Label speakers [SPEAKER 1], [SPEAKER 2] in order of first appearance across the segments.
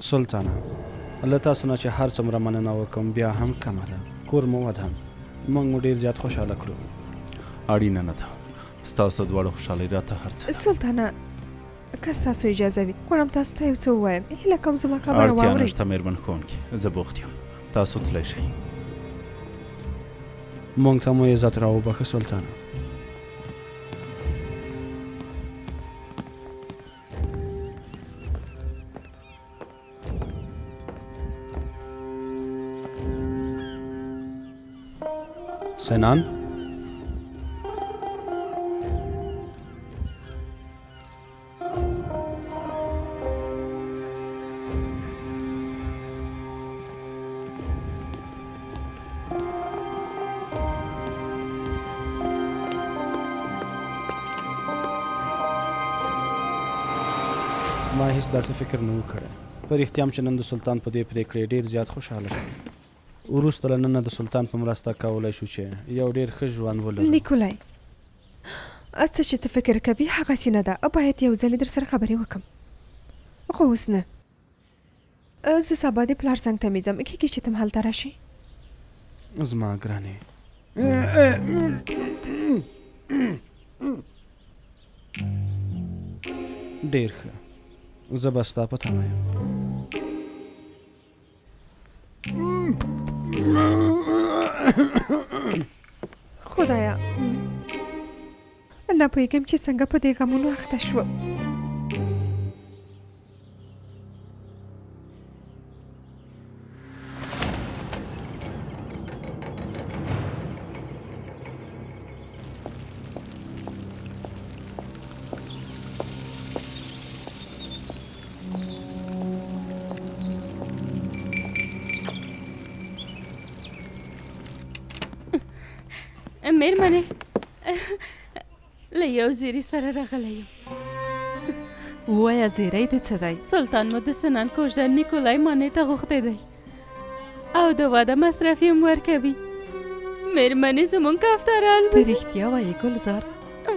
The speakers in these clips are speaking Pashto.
[SPEAKER 1] سلطانه، له تاسو نه چې هر څومره مننه وکړم بیا هم کمه ده. کور مو ودان، موږ مو ډیر زیات خوشحاله کړو.
[SPEAKER 2] اړینه نه ده، ستاسو دواړو خوشحالۍ راته هر څه ده.
[SPEAKER 3] سلطانه، که ستاسو اجازه وي غواړم تاسو ته یو څه ووایم. هیله کوم زما خبره
[SPEAKER 2] اړتیا
[SPEAKER 3] واورئ.
[SPEAKER 2] نشته میرمن ښوونکې، زه بوخت یم، تاسو تللی شئ.
[SPEAKER 1] موږ ته مو عزت راوبښه سلطانه. سنان، ما هیڅ داسې فکر نه و کړی. په رښتیا هم چې نن د سلطان په دې پرېکړې ډېر زیات خوشحاله شوم. وروسته له ننه د سلطان په مرسته کولای شو چې یو ډېر ښه ژوند ولرو.
[SPEAKER 3] نیکولای، څه چې ته فکر کوي هغسې نه ده. باید یو ځلې درسره خبرې وکړم، خو اوس نه. زه سبا د پلار څنګ ته مې ځم، کېږي چې ته هم هلته راشې؟
[SPEAKER 1] زما ګرانې. ډېر ښه، زه به ستا په تمه یم.
[SPEAKER 3] خدایا، نه پوهېږم چې څنګه په دې غمونو اخته شوم.
[SPEAKER 4] میرمنې، له یو زیری سره راغلی یم.
[SPEAKER 5] ووایه، زیری دې څه دی؟
[SPEAKER 4] سلطان مو د سنان کوژدن نیکولای مانې ته غوښتی دی او د واده مصرف یې هم ورکوي. میرمنې، زمونږ کفتره
[SPEAKER 5] ته
[SPEAKER 4] الوزي.
[SPEAKER 5] رښتیا وایې ګلزار؟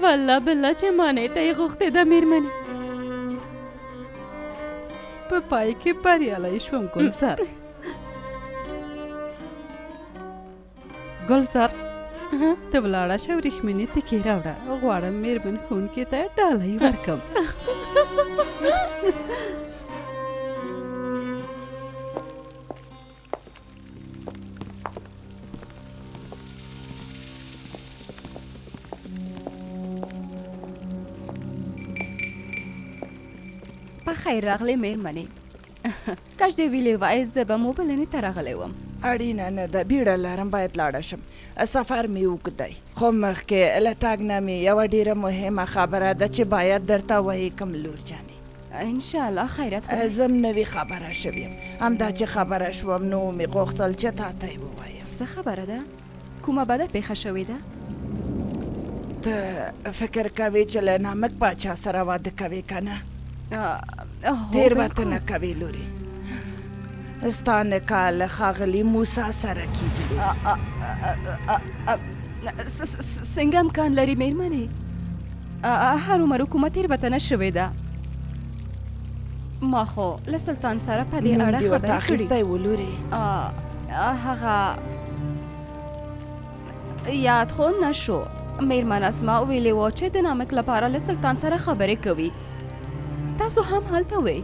[SPEAKER 4] والله بالله چې مانې ته یې غوښتې ده میرمنې.
[SPEAKER 5] په پای کې بریالی شوم ګلزار. ګلزار، ته ولاړه شه وریښمینې تکې راوړه، غواړم میرمن ښوونکې ته ډالۍ ورکم.
[SPEAKER 6] په خیر راغلې میرمنې. کاش دې ویلي وای، زه به مو بلنې ته راغلی وم.
[SPEAKER 7] اړینه نه ده، بیړه لرم، باید لاړه شم، سفر مې اوږد دی. خو مخکې له تګ نه مې یوه ډېره مهمه خبره ده چې باید درته ویې کم لور جانې.
[SPEAKER 6] انشاءالله خیرت خو دی؟
[SPEAKER 7] زه هم نوې خبره شوې یم، همدا چې خبره شوم نو مې غوښتل چې تا ته یې ووایم.
[SPEAKER 6] څه خبره ده؟ کومه بده پېښه شوې ده؟
[SPEAKER 7] ته فکر کوې چې له نامک پاچا سره واده کوې که نه؟ تېروتنه کوې لورې، ستا نکاح له ښاغلي موسی سره کېږي.
[SPEAKER 6] څنګه امکان لري مېرمنې؟ هرومرو کومه تېروتنه شوې ده. ما خو له سلطان سره په دې
[SPEAKER 7] نوم
[SPEAKER 6] اړه
[SPEAKER 7] دې ورته
[SPEAKER 6] خبرې کړي.
[SPEAKER 7] اخیستی و لورې؟
[SPEAKER 6] هغه یاد خو نه شو. میرمن اسما ویلي و چې د نامک لپاره له سلطان سره خبرې کوي. تاسو هم هلته وئ.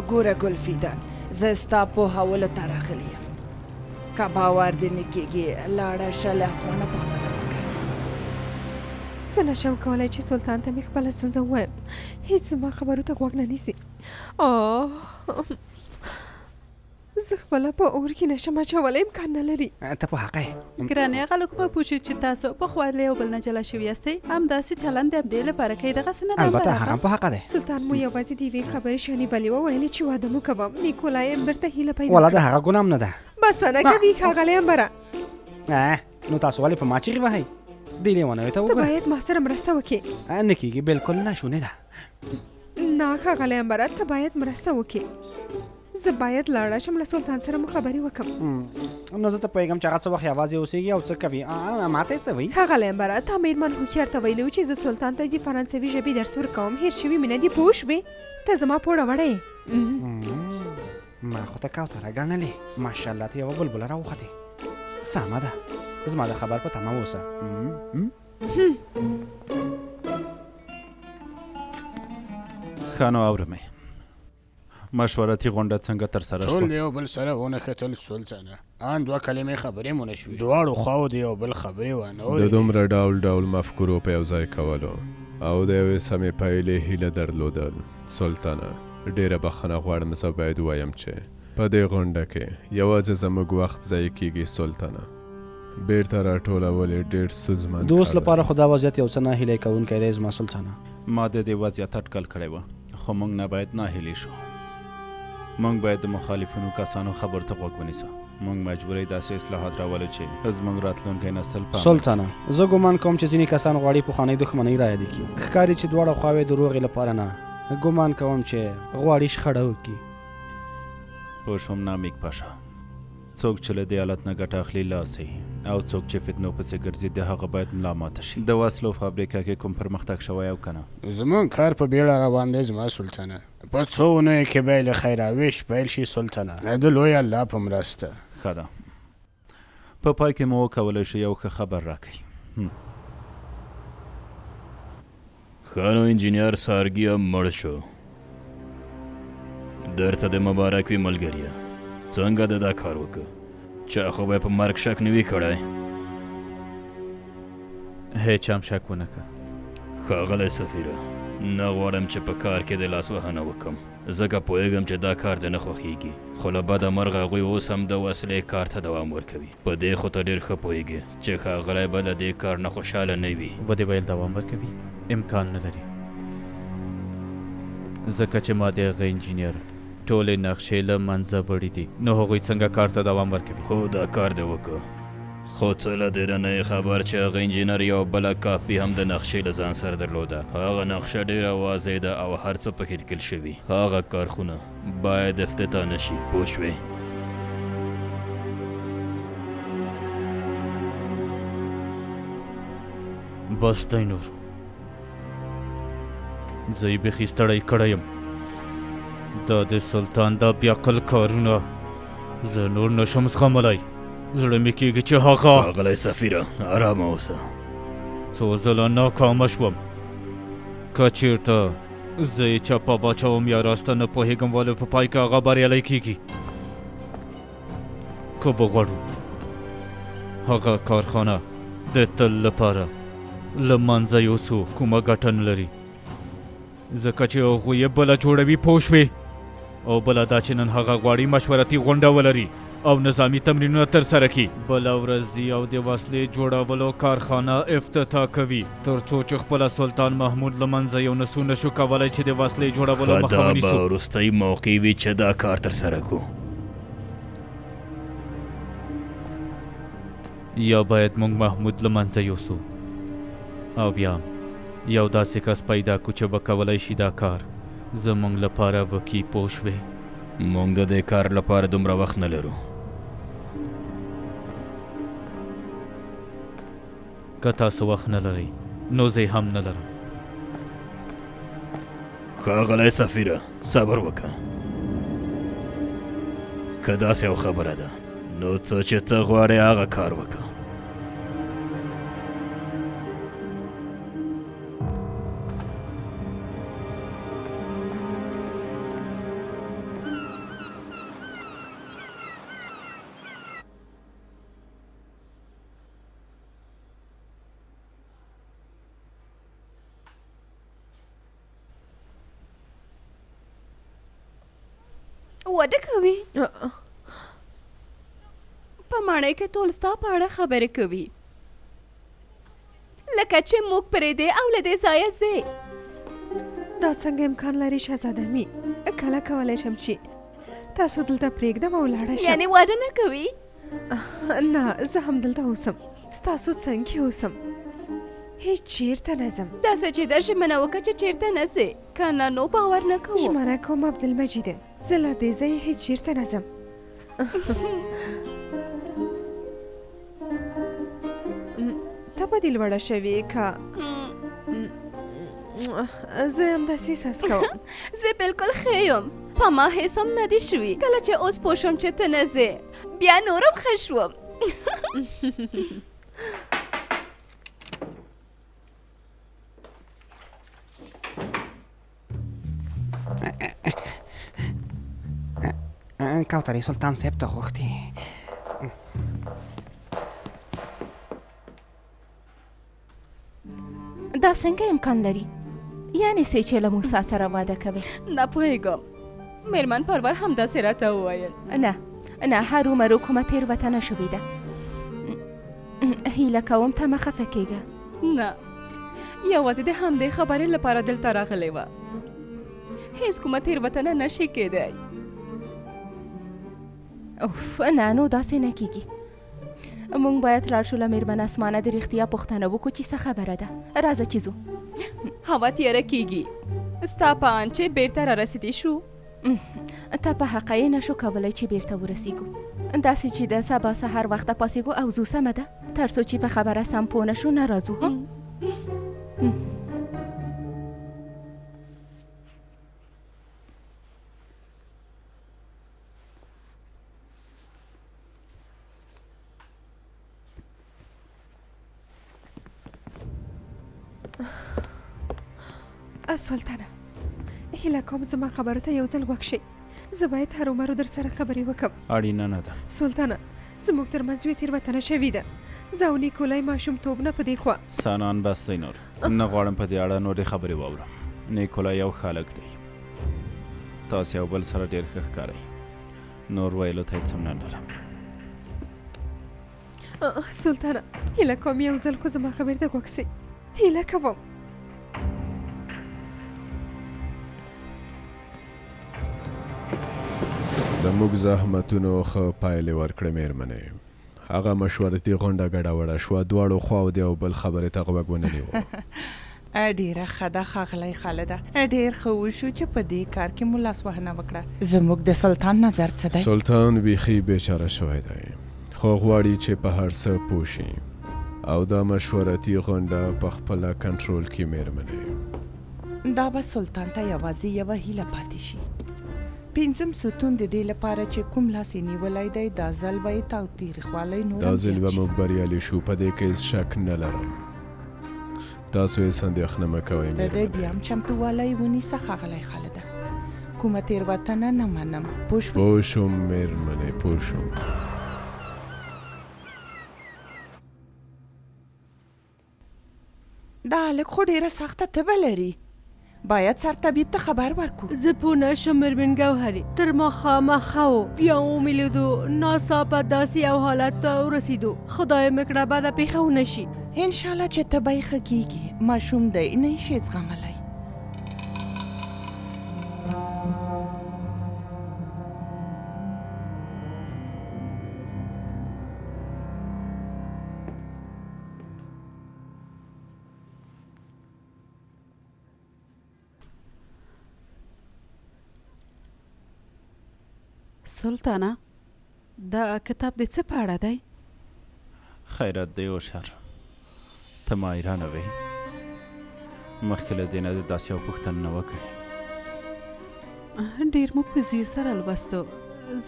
[SPEAKER 7] ګوره ګل فیدان، زه ستا پوهولو ته راغلی یم. که باور دې نه کېږي، لاړه شه له اسمانه پوښتنه وکړه.
[SPEAKER 3] زه نشم کولای چې سلطان ته مې خپله ستونزه ووایم. هیڅ زما خبرو ته غوږ نه نیسي. آه، زه خپله په اور کې نشم اچولی، امکان نه لري.
[SPEAKER 1] ته په حقه یې.
[SPEAKER 5] ګرانې، هغه له کومه پوه شو چې تاسو پخوا له یو بل نه جلا شوي یاستئ؟ همداسې چلند د همدې لپاره کوي، دغسې نه ده؟
[SPEAKER 1] البته
[SPEAKER 5] امبر
[SPEAKER 1] هغه
[SPEAKER 5] اغا؟
[SPEAKER 1] هم په حقه دی.
[SPEAKER 3] سلطان مو یوازې د یوې خبرې شانې بلې وه، ویل یې چې واده مو کوم. نیکولای امبر ته هیله پیدا
[SPEAKER 1] ولا د
[SPEAKER 3] کړه.
[SPEAKER 1] هغه ګناه هم نه ده.
[SPEAKER 3] بسنه کوي ښاغلی امبره.
[SPEAKER 1] نو تاسو ولې په ما چیغې وهئ؟ دې لیونیو ته
[SPEAKER 3] ته
[SPEAKER 1] وګوره.
[SPEAKER 3] باید ما سره مرسته وکړې.
[SPEAKER 1] نه کېږي، بلکل نه شونې ده.
[SPEAKER 3] نه ښاغلی امبره، ته باید مرسته وکړې. زه باید لاړه شم له سلطان سره مو خبرې وکړم.
[SPEAKER 1] نو زه څه پوهېږم چې هغه څه وخت یوازې اوسېږي او څه کوي؟ ماته یې څه وایي؟
[SPEAKER 3] ښاغلی امبره، تا میرمن هوښیار ته ویلي و چې زه سلطان ته د فرانسوي ژبې درس ورکوم. هېر شوي مې نه دي، پوه شوې؟ ته زما پوړه وړی یې.
[SPEAKER 1] ما خو ته کوتره ګڼلې، ماشاءالله ته یوه بلبله راوختې. سمه ده، زما د خبر په تمه اوسه.
[SPEAKER 2] ښه نو اورم یې. مشورتي غونډه څنګه ترسره شوه؟
[SPEAKER 8] ټول د یو بل سره ونښتل سلطانه، ان دوه کلمې خبرې مو نه شوې، دواړو خواوو د یو بل خبرې وانه
[SPEAKER 9] د
[SPEAKER 8] ورېدې.
[SPEAKER 9] دومره ډول ډول مفکورو په یو ځای کولو او د یوې سمې پایلې هیله درلودل. سلطانه، ډېره بخښنه غواړم، زه باید ووایم چې په دې غونډه کې یوازې زموږ وخت ضایع کېږي. سلطانه، بېرته راټولول یې ډېر ستونزمن
[SPEAKER 1] د اوس
[SPEAKER 9] کار دی.
[SPEAKER 1] لپاره خو دا وضعیت یو څه ناهیلی کوونکی دی زما سلطانه.
[SPEAKER 2] ما د دې وضعیت اټکل کړی و. خو مونږ نباید ناهیلي شو. مونږ باید د مخالفینو کسانو خبرو ته غوږ ونیسو. مونږ مجبور یو داسې اصلاحات راولو چې زمونږ راتلونکی نسل په امن
[SPEAKER 1] سلطانه، زه ګومان کوم چې ځینې کسان غواړي پخوانۍ دښمنۍ رایادې کړي. ښکاري چې دواړه خواوې د روغې لپاره نه، ګومان کوم چې غواړي شخړه وکړي.
[SPEAKER 2] پوه شوم نامیک پاشا. څوک چې له دې حالت نه ګټه اخلي لاس یې او څوک چې فتنو پسې ګرځي د هغه باید ملا ماته شي. د وسلو فابریکه کې کوم پرمختګ شوی او که نه؟
[SPEAKER 8] زموږ کار په بیړه روان دی زما سلطانه. په څو اونیو کې به یې له خیره ویش پیل شي سلطانه، د لوی الله په مرسته.
[SPEAKER 2] ښه ده. په پای کې مو وکولی شو یو ښه خبر راکړئ.
[SPEAKER 10] ښه نو انجینر سارګي هم مړ شو. درته د مبارک وي ملګریه، څنګه د دا کار وکړ؟ چا خو به په مرګ شک نه وي کړی؟
[SPEAKER 11] هیچا هم شک ونه کړ.
[SPEAKER 10] ښاغلی سفیره، نه غواړم چې په کار کې د لاسوهنه وکړم، ځکه پوهېږم چې دا کار دې نه خوښېږي، خو له بده مرغه هغوی اوس هم د وسلې کار ته دوام ورکوي. په دې خو ته ډېر ښه پوهېږې چې ښاغلی به له دې کار نه خوشحاله نه وي.
[SPEAKER 11] ودې ویل دوام ورکوي؟ امکان نه لري، ځکه چې ما د هغه انجینر ټولې نقشې له منځه وړي دي، نو هغوی څنګه کار ته دوام ورکوي؟
[SPEAKER 10] هو دا کار دې وکړ، خو ته له دې نه یې خبر چې هغه انجینر یوه بله کاپي هم د نقشې له ځان سره درلوده. هغه نقشه ډېره واضح ده او هر څه پکې لیکل شوي. هغه کارخونه باید افتتاح نه شي، پوه شوې؟
[SPEAKER 11] بس دی نور، زه یې بیخي ستړی کړی یم. دا د سلطان دا بیعقل کارونه زه نور نشم زغملی. زړه مې کېږي چې هغه.
[SPEAKER 10] ښاغلی سفیره، ارامه اوسه.
[SPEAKER 11] څو ځله ناکامه شوم. که چېرته زه یې چپه واچوم یا راسته، نه پوهېږم ولې په پای کې هغه بریالی کېږي. که وغواړو هغه کارخانه د تل لپاره له منځه یوسو، کومه ګټه نه لري، ځکه چې هغوی یې بله جوړوي، پوه شوې؟ او بله دا چې نن هغه غواړي مشورتي غونډه ولري او نظامي تمرینونه ترسره کړي. بله ورځ ځي او د وسلې جوړولو کارخانه افتتاح کوي، تر څو چې خپله سلطان محمود له منځه یو نسو، نشو کولی چې د وسلې جوړولو
[SPEAKER 10] ښه
[SPEAKER 11] مخه
[SPEAKER 10] دا به
[SPEAKER 11] ونیسو.
[SPEAKER 10] وروستۍ موقع وي چې دا کار ترسره کړو.
[SPEAKER 11] یا باید موږ محمود له منځه یوسو او یا یو داسې کس پیدا کړو چې وکولای شي دا کار زموږ لپاره وکړي، پوه شوې؟
[SPEAKER 10] موږ د دې کار لپاره دومره وخت نه لرو.
[SPEAKER 11] که تاسو وخت نه لرئ نو زه یې هم نه لرم.
[SPEAKER 10] ښاغلی سفیره، صبر وکړه. که داسې یو خبره ده نو څه چې ته غواړې هغه کار وکړه.
[SPEAKER 6] وده کوي. په ماڼۍ کې ټول ستا په اړه خبرې کوي، لکه چې موږ پرېږدې او له دې ځایه ځې.
[SPEAKER 3] دا څنګه امکان لري شهزاده مي؟ کله کولی شم چې تاسو دلته پرېږدم او لاړه شم؟
[SPEAKER 6] یعنې واده نه کوي؟
[SPEAKER 3] نه، زه همدلته اوسم، ستاسو څنګ کې اوسم، هیڅ چیرته نه ځم.
[SPEAKER 6] داسې چې ده ژمنه وکړه چې چیرته نه ځې، که نه نو باور نه کوم.
[SPEAKER 3] ژمنه کوم عبدالمجیده، زه له دې ځایه هیڅ چیرته نه ځم. تبه دې لوړه شوې که زه همداسې احساس کوم؟
[SPEAKER 6] زه بالکل ښه یم. په ما هېڅ هم نه دي شوي. کله چې اوس پوه شوم چې ته نه ځې، بیا نور هم ښه شوم.
[SPEAKER 12] کوترې سلطان صاحب ته غوښتي.
[SPEAKER 4] دا څنګه امکان لري؟ یعنې څه چې له موسی سره واده کوي؟
[SPEAKER 6] نه پوهېږم، میرمن پرور همداسې راته وویل.
[SPEAKER 4] نه نه، هرومرو کومه تېروتنه شوې ده. هیله کوم ته مه خفه کېږه.
[SPEAKER 6] نه، یوازې د همدې خبرې لپاره دلته راغلې وه. هیڅ کومه تېروتنه نه شي کېدای.
[SPEAKER 4] اوف، نه نو داسې نه کېږي. موږ باید لاړ شو له میرمن اسمانه د رښتیا پوښتنه وکړو چې څه خبره ده. راځه چې ځو.
[SPEAKER 6] هوا تیاره کیږي، ستا په اند چې بیرته رارسیدی شو؟
[SPEAKER 4] ته په حقه یې، نشو کولی چې بیرته ورسیږو. داسې چې د سبا سهار وخته پاڅېږو او ځو. سمه ده، تر څو چې په خبره سم پوه نه شو نه راځو. ها
[SPEAKER 3] سلطانه، هیله کوم زما خبرو ته یو ځل غوږ شئ. زه باید هرومرو در سره خبرې وکم.
[SPEAKER 2] اړینه نه ده.
[SPEAKER 3] سلطانه، زموږ تر منځ یوې تېروتنه شوې ده. زه او نیکولای ماشومتوب نه په دې خوا.
[SPEAKER 2] سانان، بس دی نور. نه غواړم په دې اړه نورې خبرې واورم. نیکولای یو ښه هلک دی. تاسې یو بل سره ډېر ښه ښکارئ. نور ویلو ته هېڅ هم نه لرم.
[SPEAKER 3] سلطانه، هیله کوم یو ځل خو زما خبرې ته غوږ سئ. هیله کوم.
[SPEAKER 9] زموږ زحمتونو ښه پایلې ورکړې میرمنې. هغه مشورتي غونډه ګډه وډه شوه، دواړو خواو د یو بل خبرې ته غوږ ونه نیو.
[SPEAKER 7] ډېره ښه ده ښاغلی خالده، ډېر ښه وشو چې په دې کار کې مو لاسوهنه وکړه. زموږ د سلطان نظر څه دی؟
[SPEAKER 9] سلطان بیخي بېچاره شوی دی، خو غواړي چې په هر څه پوه شي او دا مشورتي غونډه په خپله کنټرول کړي مېرمنې.
[SPEAKER 7] دا به سلطان ته یوازې یوه هیله پاتې شي. پنځم ستون د دې لپاره چې کوم لاس یې نیولی دی، دا ځل به یې تاوتریخوالی نور
[SPEAKER 9] دا
[SPEAKER 7] هم
[SPEAKER 9] ځل
[SPEAKER 7] زیات
[SPEAKER 9] به
[SPEAKER 7] شي.
[SPEAKER 9] موږ بریالي شو، په دې کې هېڅ شک نه لرم. تاسو هېڅ اندېښنه مه کوئ
[SPEAKER 7] ته د
[SPEAKER 9] مېرمنې.
[SPEAKER 7] بیا هم چمتووالی ونیسه ښاغلی خالده. کومه تېروتنه نه منم، پوه شوې؟
[SPEAKER 9] پوه شوم مېرمنې، پوه شوم.
[SPEAKER 7] دا هلک خو ډېره سخته تبه لري، باید سر طبیب ته خبر ورکړو.
[SPEAKER 13] زه پوه نه شوم مېرمن ګوهرې، تر ماښامه ښه و، بیا ومې لیدو ناڅاپه داسې یو حالت ته ورسېدو، خدای مه کړه بده پېښه ونه شي.
[SPEAKER 7] انشاالله چې تبه یې ښه کېږي، ماشوم دی، نه یې شي زغملی.
[SPEAKER 5] سلطانه، دا کتاب د څه په اړه دی؟
[SPEAKER 2] خیرات دی اوشر، ته ما حیرانوې. مخکې له دې نه د داسې یو پوښتنه نه وه کړې.
[SPEAKER 5] ډېر مو په ځیر سره لوستو،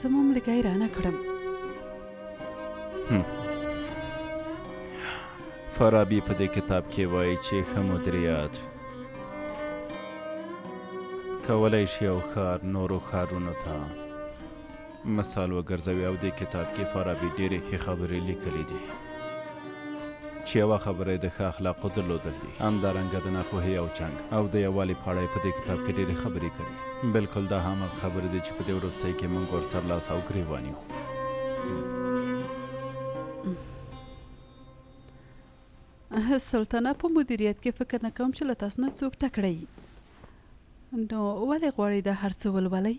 [SPEAKER 5] زه مو هم لږ حیرانه کړم.
[SPEAKER 2] فارابي په دې کتاب کې وایي چې ښه مدیریت کولی شي یو ښار نورو ښارونو ته مثال وګرځوي او دې کتاب کې فارابي ډېرې ښې خبرې لیکلې دي چې یوه خبره یې د ښه اخلاقو درلودل دي. همدارنګه د ناپوهۍ او جنګ او د یووالي په اړه یې په دې کتاب کې ډېرې خبرې کړي. بلکل دا هماغه خبرې دي چې په دې وروستیو کې موږ ورسره لاس او ګرېوان یو.
[SPEAKER 5] سلطانه، په مدیریت کې فکر نه کوم چې له تاسو نه څوک تکړه وي. نو ولې غواړئ دا هر څه ولولئ؟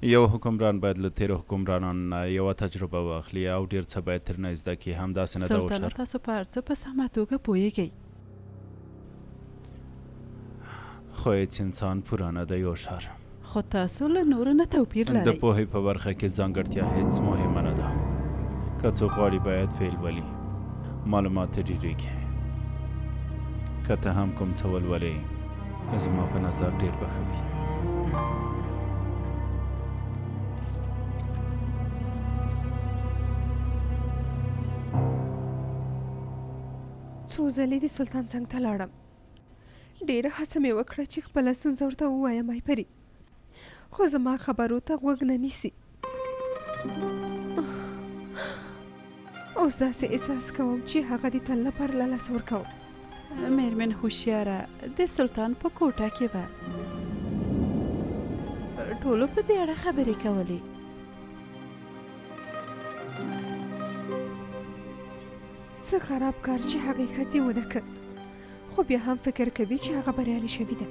[SPEAKER 2] یو حکمران باید له تېرو حکمرانانو نه یوه تجربه واخلي او ډېر څه باید ترېنه زده کړي، همداسې نه ده
[SPEAKER 5] سلطانه،
[SPEAKER 2] اوشر؟
[SPEAKER 5] تاسو په هر څه په سمه توګه پوهېږئ.
[SPEAKER 2] خو هېڅ انسان پوره نه دی اوشر.
[SPEAKER 5] خو تاسو له نورو نه توپیر
[SPEAKER 2] د
[SPEAKER 5] لرئ.
[SPEAKER 2] پوهې په برخه کې ځانګړتیا هېڅ مهمه نه ده. که څوک غواړي باید ویې لولي، معلومات یې ډېرېږي. که ته هم کوم څه ولولې، زما په نظر ډېر به ښه وي.
[SPEAKER 3] څو ځلې د سلطان څنګ ته لاړم. ډېره هڅه مې وکړه چې خپله ستونزه ورته ووایم ای پري، خو زما خبرو ته غوږ نه نیسي. اوس داسې احساس کوم چې هغه د تل لپاره له لاسه ورکوم.
[SPEAKER 5] میرمن هوښیاره د سلطان په کوټه کې وه. ټولو په دې اړه خبرې کولې.
[SPEAKER 3] څه خراب کار چې هغې ښځې ونه کړ، خو بیا هم فکر کوي چې هغه بریالي شوې ده.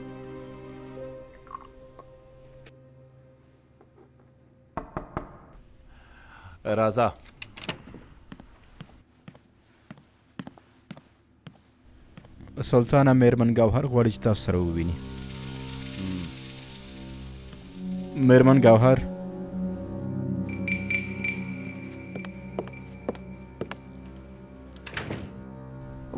[SPEAKER 2] راځه.
[SPEAKER 14] سلطانه میرمن ګوهر غواړي چې تاسو سره وویني. میرمن ګوهر.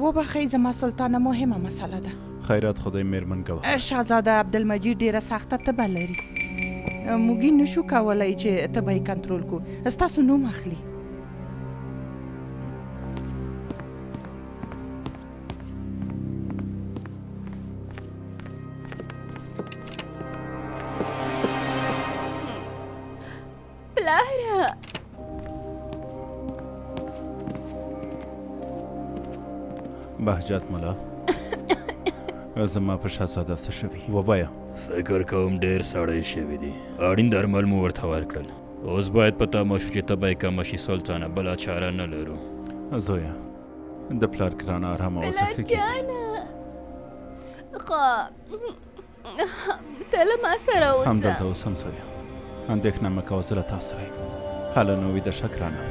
[SPEAKER 7] وبخښئ زما سلطانه مهمه مسله ده.
[SPEAKER 2] خیرات خدای میرمن ګوهر.
[SPEAKER 7] شاهزاده عبدالمجید ډیره سخته تبه لري. موږ یې نشو کولی چې تبه یې کنترول کړو. ستاسو نوم اخلي.
[SPEAKER 6] پلاره!
[SPEAKER 2] بهجت ملا زما په شهزاده څه شوي ووایه.
[SPEAKER 10] فکر کوم ډېر سړی شوي دي. اړین درمل مو ورته ورکړل. اوس باید په تمه شو چې تبه یې کمه شي سلطانه، بله چاره نه لرو.
[SPEAKER 2] زویه د پلار ګرانه ارامه اوسه، ښه کېږي.
[SPEAKER 6] پلار جانه ښه ته له ما سره اوسه.
[SPEAKER 2] همدلته اوسم زویه، اندېښنه مه کوه، زه له تا سره یم. هله نو ویده شه ګرانه.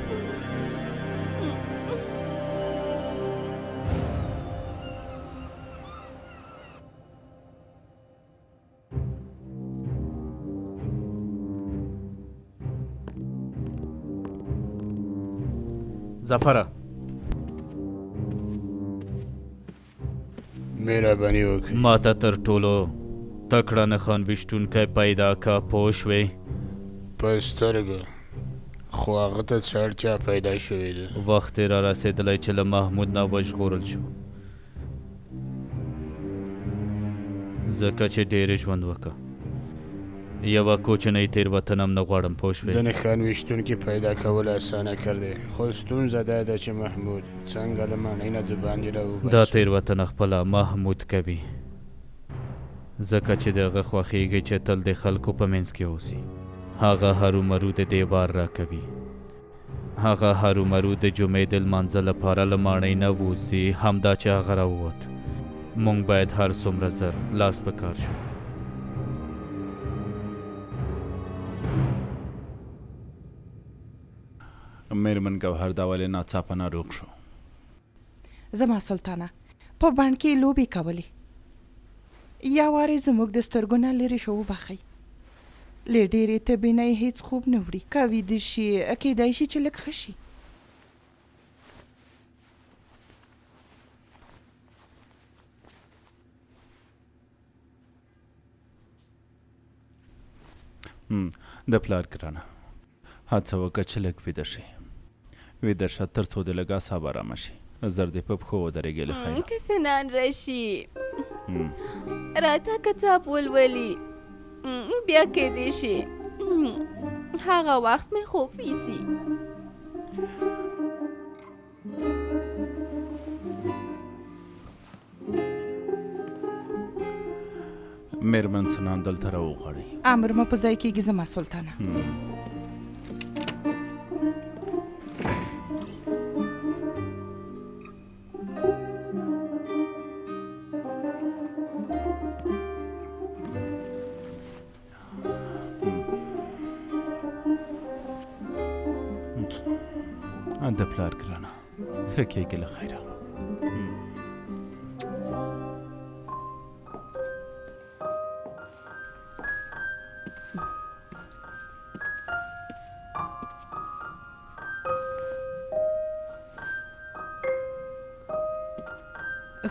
[SPEAKER 11] ظفره!
[SPEAKER 8] مهرباني وکړئ.
[SPEAKER 11] ماته تر ټولو تکړه نښان ویشتونکی پیدا که، پوه شوې؟
[SPEAKER 8] په سترګه، خو هغه ته څه اړتیا پیدا شوې ده؟
[SPEAKER 11] وخت یې رارسېدلی چې له محمود نه وژغورل شو. ځکه چې ډېر ژوند وکړ. یوه کوچنۍ تېروتنه هم نه غواړم، پوه شوې؟
[SPEAKER 8] د نښان ویشتونکي پیدا کول اسانه کار دی، خو ستونزه دا ده چې محمود څنګه له ماڼۍ نه دباندې راوباسو؟
[SPEAKER 11] دا تېروتنه خپله محمود کوي، ځکه چې د هغه خوښېږي چې تل د خلکو په منځ کې اوسي. هغه هرومرو د دې وار راکوي. هغه هرومرو د جمعې د لمانځه لپاره له ماڼۍ نه ووځي، همدا چې هغه راووت، مونږ باید هر څومره زر لاس په کار شو.
[SPEAKER 2] مېرمن ګوهر دا ولې ناڅاپه ناروغ شو؟
[SPEAKER 7] زما سلطانه په بڼ کې لوبې کولې. یو وار یې زموږ د سترګو نه لرې شو، وبخښئ. له ډېرې تبې نه یې هېڅ خوب نه وړي. که ویده شي، کېدای شي چې لږ ښه شي.
[SPEAKER 2] د پلار ګرانه، هڅه وکړه چې لږ ویده شې. ویده شه تر څو دې لږ اعصاب ارامه شي. زر دې په پښو ودرېږې له خیره.
[SPEAKER 6] که سنان راشي راته کتاب ولولي بیا کېدی شي هغه وخت مې خوب ویسي.
[SPEAKER 2] میرمن سنان دلته راوغواړئ.
[SPEAKER 7] امر مو په ځای کېږي زما سلطانه.
[SPEAKER 2] د پلار ګرانه ښه کېږي له خیره.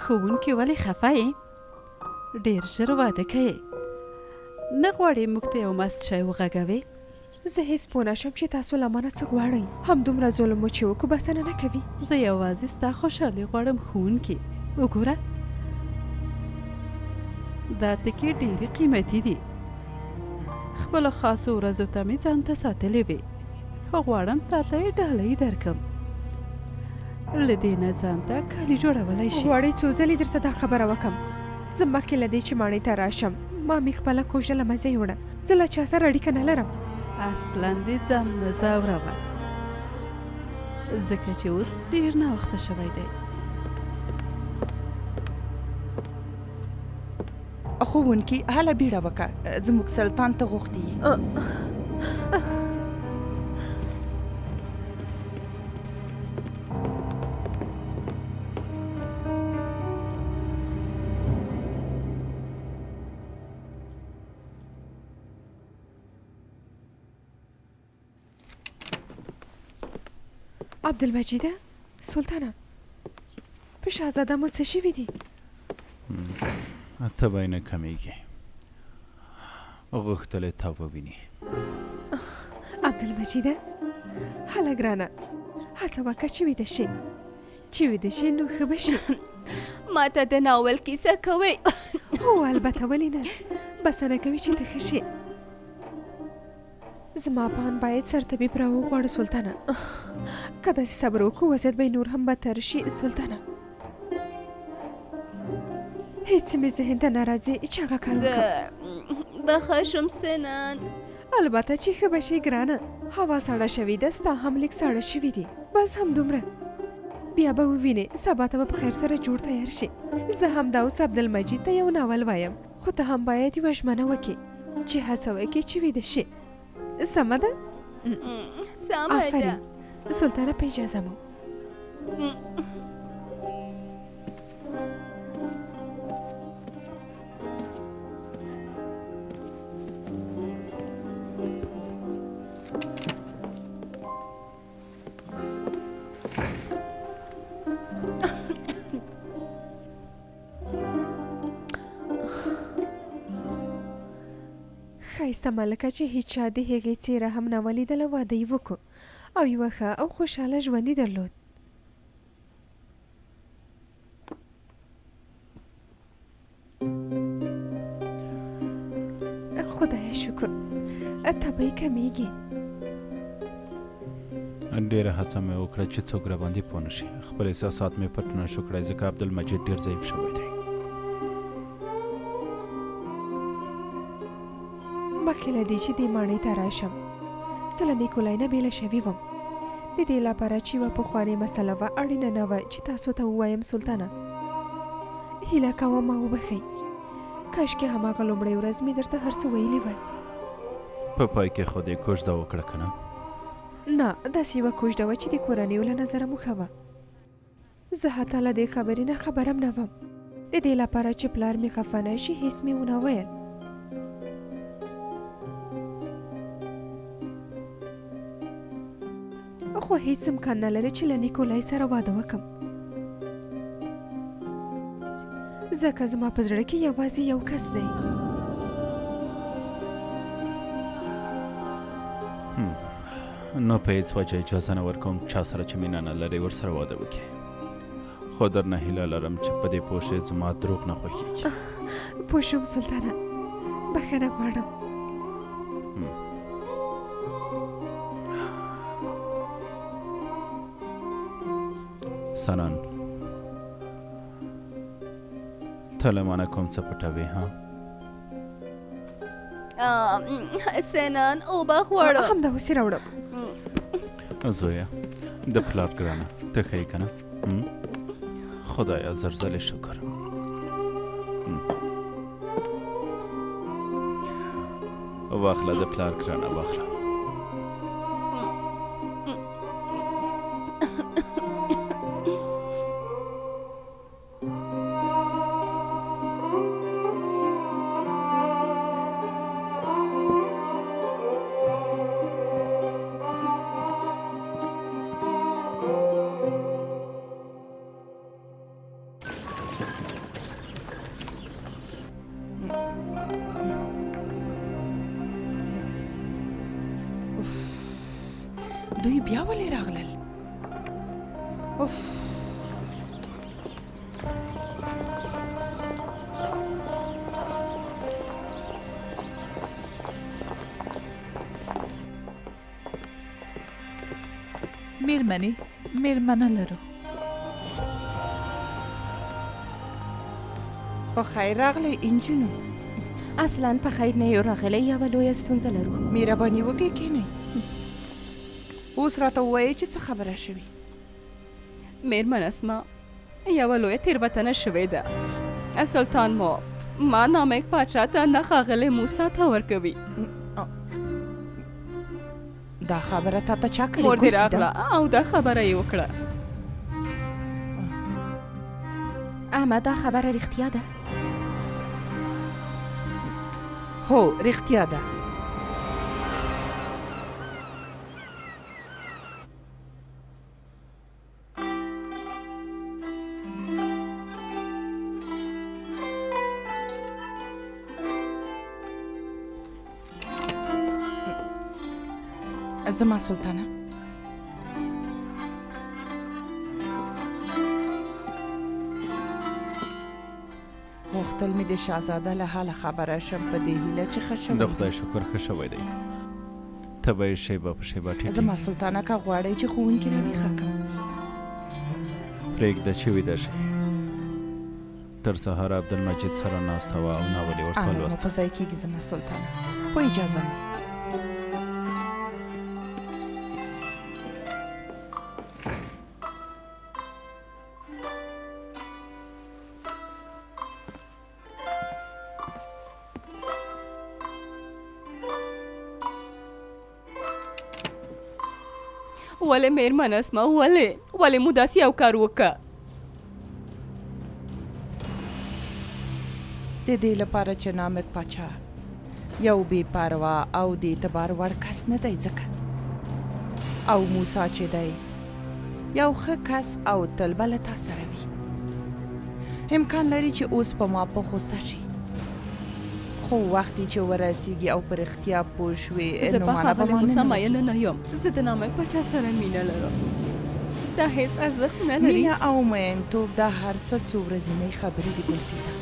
[SPEAKER 5] ښوونکې ولې خفه یې؟ ډېر ژر واده کوې. نه غواړې موږ ته یو مست شی وغږوې؟
[SPEAKER 3] زه هېڅ پوه نه شم چې تاسو له مانه څه غواړئ. همدومره ظلم مو چې وکړو بسنه نه کوي.
[SPEAKER 5] زه یوازې ستا خوشحالي غواړم ښوونکې. وګوره دا تکې ډېرې قیمتي دي. خپلو خاصو ورځو ته مې ځان ته ساتلې وې، خو غواړم تا ته یې ډالۍ درکړم. له دې نه ځان ته کالي جوړولی شې.
[SPEAKER 3] غواړې څو ځلې درته دا خبره وکړم؟ زه مخکې له دې چې ماڼۍ ته راشم، ما مې خپله کوژده له منځه یوړه. زه له چا سره اړیکه نه لرم.
[SPEAKER 5] اصلا دې ځان مه ځوروه، ځکه چې اوس ډېر ناوخته شوی دی.
[SPEAKER 7] ښوونکي، هله بیړه وکړه، زموږ سلطان ته غوښتي یې.
[SPEAKER 3] عبدالمجیده سلطانه په شاهزاده مو څه شوي دي؟
[SPEAKER 2] تبه یې نه کمېږي، غوښتل یې تا وویني.
[SPEAKER 3] عبدالمجیده هله ګرانه هڅه وکړه چې ویده شې، چې ویده شې نو ښه به شې.
[SPEAKER 6] ما ته د ناول کیسه کوئ؟
[SPEAKER 3] هو البته، ولې نه، بسنه کوي چې ته ښه شې. زما په اند باید سرطبیب راوغواړو سلطانه. که داسې صبر وکړو وضعیت به یې نور هم بدتر شي سلطانه. هیڅ مې ذهن ته نه راځي چې هغه کار وکړم.
[SPEAKER 6] زه به ښه شم سنان.
[SPEAKER 3] البته چې ښه به شې ګرانه. هوا سړه شوې ده، ستا هم لږ ساړه شوي دي، بس همدومره. بیا به ووینې، سبا ته به په خیر سره جوړ تیار شې. زه همدا اوس عبدالمجید ته یو ناول وایم، خو ته هم باید یوه ژمنه وکړې چې هڅه وکړې چې ویده شې. سمه ده؟
[SPEAKER 6] سمه ده.
[SPEAKER 3] آفرین سلطانه، په اجازه مو. ښایسته ملکه چې هیچا د هغې څېره هم نه وه لیدله، واده یې وکړو او یوه ښه او خوشحاله ژوند یې درلود. خدایه شکر، تبه یې کمیږي.
[SPEAKER 2] ډېره هڅه مې وکړه چې څوک راباندې پوه نه شي. خپل احساسات مې پټ نه شو کړای، ځکه عبدالمجید ډېر ضعیف شوی دی.
[SPEAKER 3] مخکې له دې چې دې ماڼۍ ته راشم، زه له نیکولای نه بېله شوې وم. د دې لپاره چې یوه پخوانۍ مسله وه، اړینه نه وه چې تاسو ته ووایم سلطانه. هیله کوم ما وبخښئ. کاشکې هماغه لومړۍ ورځ مې درته هر څه ویلي وای.
[SPEAKER 2] په پای کې خو دې کوژده وکړه که نه؟
[SPEAKER 3] نه، داسې یوه کوژده وه چې د کورنیو له نظره مو ښه وه. زه حتی له دې خبرې نه خبرم نه وم. د دې لپاره چې پلار مې خفه نه شي هیڅ مې ونه ویل. خو هیڅ امکان نه لري چې له نیکولای سره واده وکم، ځکه زما په زړه کې یوازې یو کس دی.
[SPEAKER 2] نو په هیڅ وجه اجازه نه ورکوم چا سره چې مینه نه لرې ورسره واده وکړي. خو درنه هیله لرم چې په دې پوه شې زما دروغ نه خوښېږي.
[SPEAKER 3] پوه شوم سلطانه، بښنه غواړم.
[SPEAKER 2] سنان، ته له مانه کوم څه پټوې ها؟
[SPEAKER 6] سنان، اوبه غواړم.
[SPEAKER 3] همدا اوس یې راوړم.
[SPEAKER 2] زویه، د پلار ګرانه، ته ښه یې که نه؟ خدایه زر ځلې شکر. واخله د پلار ګرانه، واخله.
[SPEAKER 7] دوی بیا ولې راغلل؟ اوف.
[SPEAKER 5] میرمنې میلمنه لرو.
[SPEAKER 7] په خیر راغلی انجونو.
[SPEAKER 4] اصلا په خیر نه یو راغلی، یوه لویه ستونزه لرو.
[SPEAKER 7] مهرباني وکړئ کښېنئ. اوس راته ووایئ چې څه خبره شوې.
[SPEAKER 6] میرمن اسما، یوه لویه تېروتنه شوې ده. سلطان مو ما نامک پاچا ته نه ښاغلی موسی ته ورکوي.
[SPEAKER 7] دا خبره تا ته چا کړې؟
[SPEAKER 6] مور دې راغله او دا خبره یې وکړه.
[SPEAKER 4] احمد دا خبره رښتیا ده؟
[SPEAKER 7] هو رښتیا ده. زما سلطانه غوښتل مې د شاهزاده له حاله خبره شم په دې هیله چې ښه شوی
[SPEAKER 2] د خدای شکر ښه شوی دی ته به یې شیبه په شیبه ټیټېږي
[SPEAKER 7] زما سلطانه که غواړئ چې ښوونکي راویښه کړم
[SPEAKER 2] پرېږده چې ویده شي تر سهاره عبدالمجید سره ناسته وه او ناول یې ورته
[SPEAKER 7] امر مو
[SPEAKER 2] لوسته
[SPEAKER 7] په ځای کېږي زما سلطانه په اجازه مو
[SPEAKER 6] ولې میرمن اسما ولې ولې مو داسې یو کار وکړ؟
[SPEAKER 7] د دې لپاره چې نامک پاچا یو بې پروا او د اعتبار وړ کس نه دی ځکه او موسی چې دی یو ښه کس او تل به له تا سره وي. امکان لري چې اوس په ما په غوسه شي خو وخت یې چې ورسیږي او په رښتیا پوه شوې
[SPEAKER 6] زه
[SPEAKER 7] نو
[SPEAKER 6] په
[SPEAKER 7] مانا به
[SPEAKER 6] ښاغلي
[SPEAKER 7] ما
[SPEAKER 6] موسی
[SPEAKER 7] نه
[SPEAKER 6] مینه نه یم. زه د نامک پاچا سره مینه لرم. دا هیڅ ارزښت نه لري.
[SPEAKER 7] مینه او مینتوب دا هر څه څو ورځینۍ خبرې دي ګلفیده.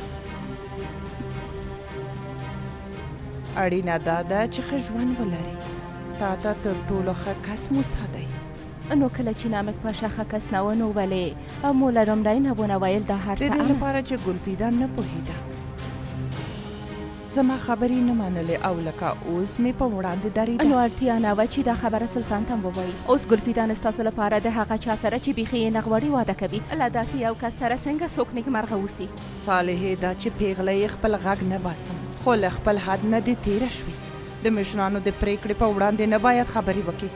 [SPEAKER 7] اړینه دا ده چې ښه ژوند ولرې. تا ته تر ټولو ښه کس موسی دی.
[SPEAKER 4] نو کله چې نامک پاشا ښه کس نه و نو ولې مو له لومړی نه ونه ویل دا هر
[SPEAKER 7] د
[SPEAKER 4] څه
[SPEAKER 7] دې
[SPEAKER 4] امه؟
[SPEAKER 7] لپاره چې ګلفیدان نه پوهېده. زما خبرې نه منلې او لکه اوس مې په وړاندې درېده.
[SPEAKER 4] نو اړتیا نه وه چې دا خبره سلطان ته هم ووایي. اوس ګلفیدان ستاسو لپاره د هغه چا سره چې بیخي یې نه غواړي واده کوي. له داسې یو کس سره څنګه څوک نیکمرغه اوسي؟
[SPEAKER 7] صالحې دا چې پېغله یې خپل غږ نه باسم خو له خپل حد نه دې تېره شوې. د مشرانو د پرېکړې په وړاندې نه باید خبرې وکړې.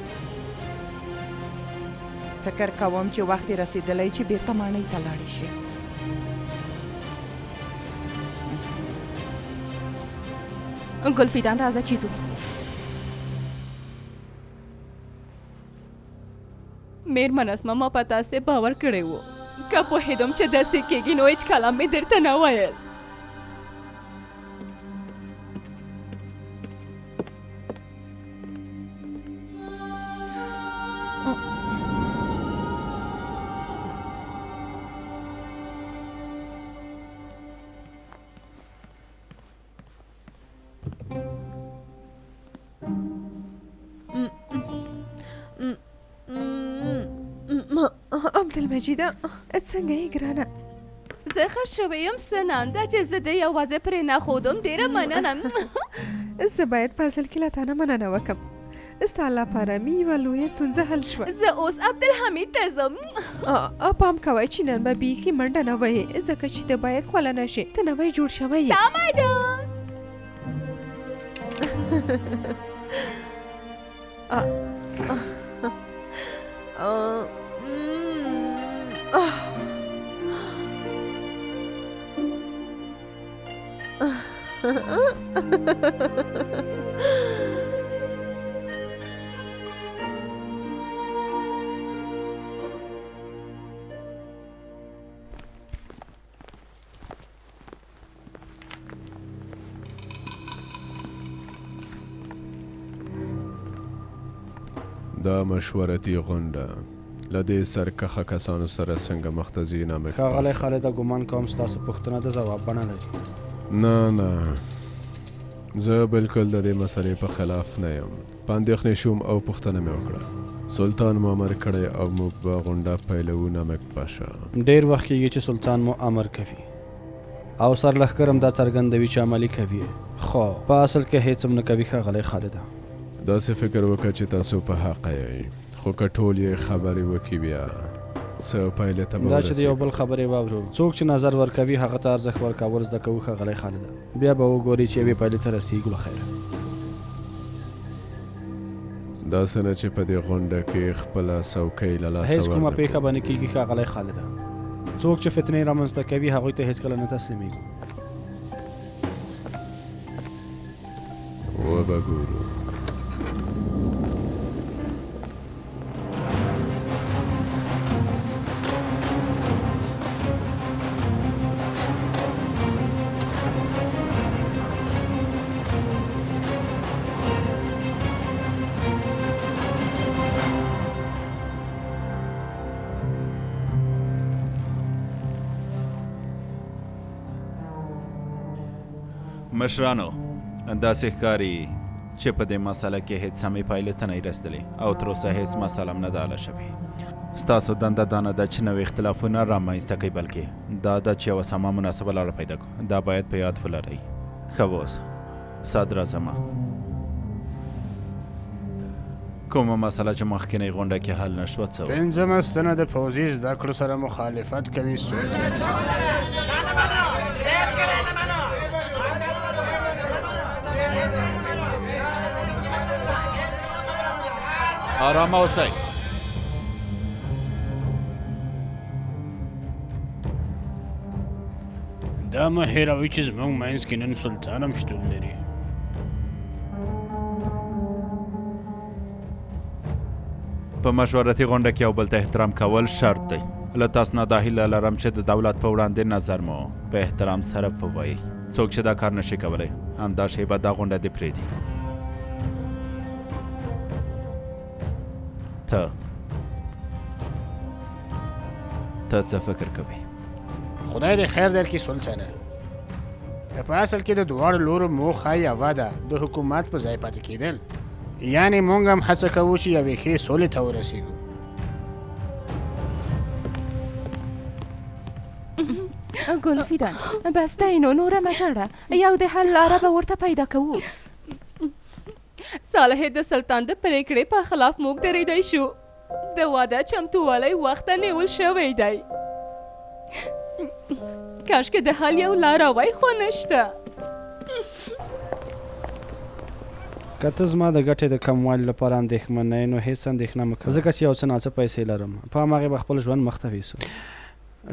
[SPEAKER 7] فکر کوم چې وخت یې رسېدلی چې بېرته ماڼۍ ته لاړې شي.
[SPEAKER 4] ګلفیدان راځه چې ځو.
[SPEAKER 6] میرمن اسما ما په تاسې باور کړی و. که پوهېدم چې داسې کېږي نو هېڅ کلام مې درته نه ویل.
[SPEAKER 3] عبدالمجیده څنګه یې ګرانه؟
[SPEAKER 6] زه ښه شوې یم سنانده چې زه دې یوازې پرې نه ښودم. ډېره مننه.
[SPEAKER 3] زه باید په اصل کې له تا نه مننه وکم. ستا لپاره مې یوه لویه ستونزه حل شوه.
[SPEAKER 6] زه اوس عبدالحمید ته ځم.
[SPEAKER 3] پام کوه چې نن به بیخي منډه نه وهې ځکه چې ته باید خوله نه شې. ته نوی جوړ شوی یې.
[SPEAKER 6] سمه ده.
[SPEAKER 9] دا مشورتي غونډه له دې سرکښه کسانو سره څنګه مخته ځي نامک
[SPEAKER 1] ښاغلی
[SPEAKER 9] پاشا؟
[SPEAKER 1] خالده ګومان کوم ستاسو پوښتنه د ځواب بڼه لري.
[SPEAKER 9] نه نه زه بلکل د دې مسئلې په خلاف نه یم. په اندېښنې شوم او پوښتنه مې وکړه. سلطان مو امر کړی او موږ به غونډه پیلوو نامک پاشا.
[SPEAKER 1] ډېر وخت کېږي چې سلطان مو امر کوي او سرلښکر هم دا څرګندوي چې عملي کوي یې، خو په اصل کې هېڅ هم نه کوي ښاغلی خالده.
[SPEAKER 9] داسې فکر وکړه چې تاسو په حقه یئ، خو که ټول یې خبرې وکړي بیا څه پایلې ته به
[SPEAKER 1] دا چې د یو
[SPEAKER 9] ورسېږو؟
[SPEAKER 1] بل خبرې واورو، څوک چې نظر ورکوي هغه ته ارزښت ورکول زده کوو ښاغلی خالده. بیا به وګورئ چې یوې پایلې ته رسېږو له خیره.
[SPEAKER 9] داسې نه چې په دې غونډه کې خپله څوکۍ له لاسه
[SPEAKER 1] هېڅ کومه
[SPEAKER 9] ورنه
[SPEAKER 1] پېښه
[SPEAKER 9] کړو.
[SPEAKER 1] به نه کېږي ښاغلی خالده. څوک چې فتنې رامنځته کوي هغوی ته هېڅکله نه تسلیمېږو.
[SPEAKER 9] وبه ګورو.
[SPEAKER 2] مشرانو داسې ښکاري چې په دې مسله کې هېڅ سمې پایلې ته نه یئ رسېدلي او تر اوسه هېڅ مسله هم نه ده حل شوې. ستاسو دنده دا نه ده چې نوي اختلافونه رامنځته کړئ، بلکې دا ده چې یوه سمه مناسبه لاره پیدا کړو. دا باید په یاد ولرئ. ښه اوس صدراعظمه، کومه مسله چې مخکنۍ غونډه کې حل نه شوه څه وه؟
[SPEAKER 8] پنځمه ستنه د پوځي زده کړو سره مخالفت کوي سلطان.
[SPEAKER 2] آرامه اوسئ.
[SPEAKER 8] دا مه هېروئ چې زموږ منځ کې نن سلطان هم شتون لري.
[SPEAKER 2] په مشورتي غونډه کې یو بل ته احترام کول شرط دی. له تاسو نه دا هیله لرم چې د دولت په وړاندې نظر مو په احترام سره ووایئ. څوک چې دا کار نشي کولی، همدا شیبه دا غونډه دې پرېږدي. ته ته څه فکر کوې؟
[SPEAKER 8] خدای دې خیر درکړي سلطانه. په اصل کې د دواړو لورو موخه یوه ده، د حکومت په ځای پاتې کېدل. یعنې موږ هم هڅه کوو چې یوې ښې سولې ته ورسېږو.
[SPEAKER 4] ګلفیدان بس دی نو نوره مه ژاړه، یو د حل لاره به ورته پیدا کوو.
[SPEAKER 6] صالح د سلطان د پرېکړې په خلاف موږ درېدی شو. د واده چمتووالی وخته نیول شوی دی. کاشکې د حل یو لاره وای، خو نشته.
[SPEAKER 1] که ته زما د ګټې د کموالي لپاره اندېښمن نه یې، نو هېڅ اندېښنه مه کوه، ځکه چې یو څه ناڅه پیسې لرم، په هماغې به خپل ژوند مخته ویسو.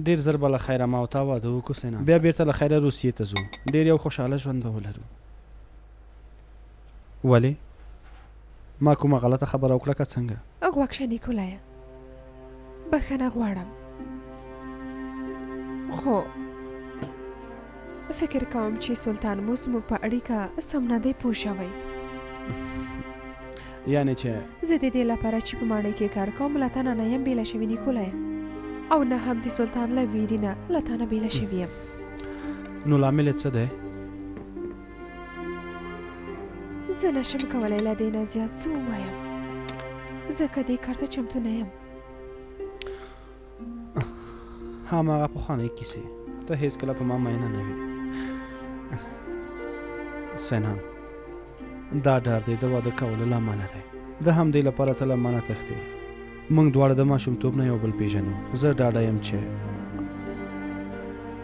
[SPEAKER 1] ډېر زر به له خیره ما او تا واده وکړو سینا، بیا بېرته له خیره روسیې ته ځو، ډېر یو خوشحاله ژوند به ولرو. ولې؟ ما کومه غلطه خبره وکړه که څنګه؟
[SPEAKER 3] غوږ شه نیکولایه، بښنه غواړم، خو فکر کوم چې سلطان مو زموږ په اړیکه سم نه دی پوه شوی.
[SPEAKER 1] یعنې چې؟
[SPEAKER 3] زه د دې لپاره چې په ماڼۍ کې کار کوم له تا نه نه یم بېله شوې نیکولایه، او نه هم د سلطان له ویرې نه له تا نه بېله شوې یم.
[SPEAKER 1] نو لامل یې څه دی؟
[SPEAKER 3] زه نشم کولی له دې نه زیات څه ووایم، ځکه دې کار ته چمتو نه یم.
[SPEAKER 1] هماغه پخوانۍ کیسې، ته هیڅکله په ما مینه نه وې. سینا، دا ډار دی د واده کولو له امله دی، د همدې لپاره ته له ما نه تښتې. موږ دواړه د ماشومتوب نه یو بل پیژنو. زه ډاډه یم چې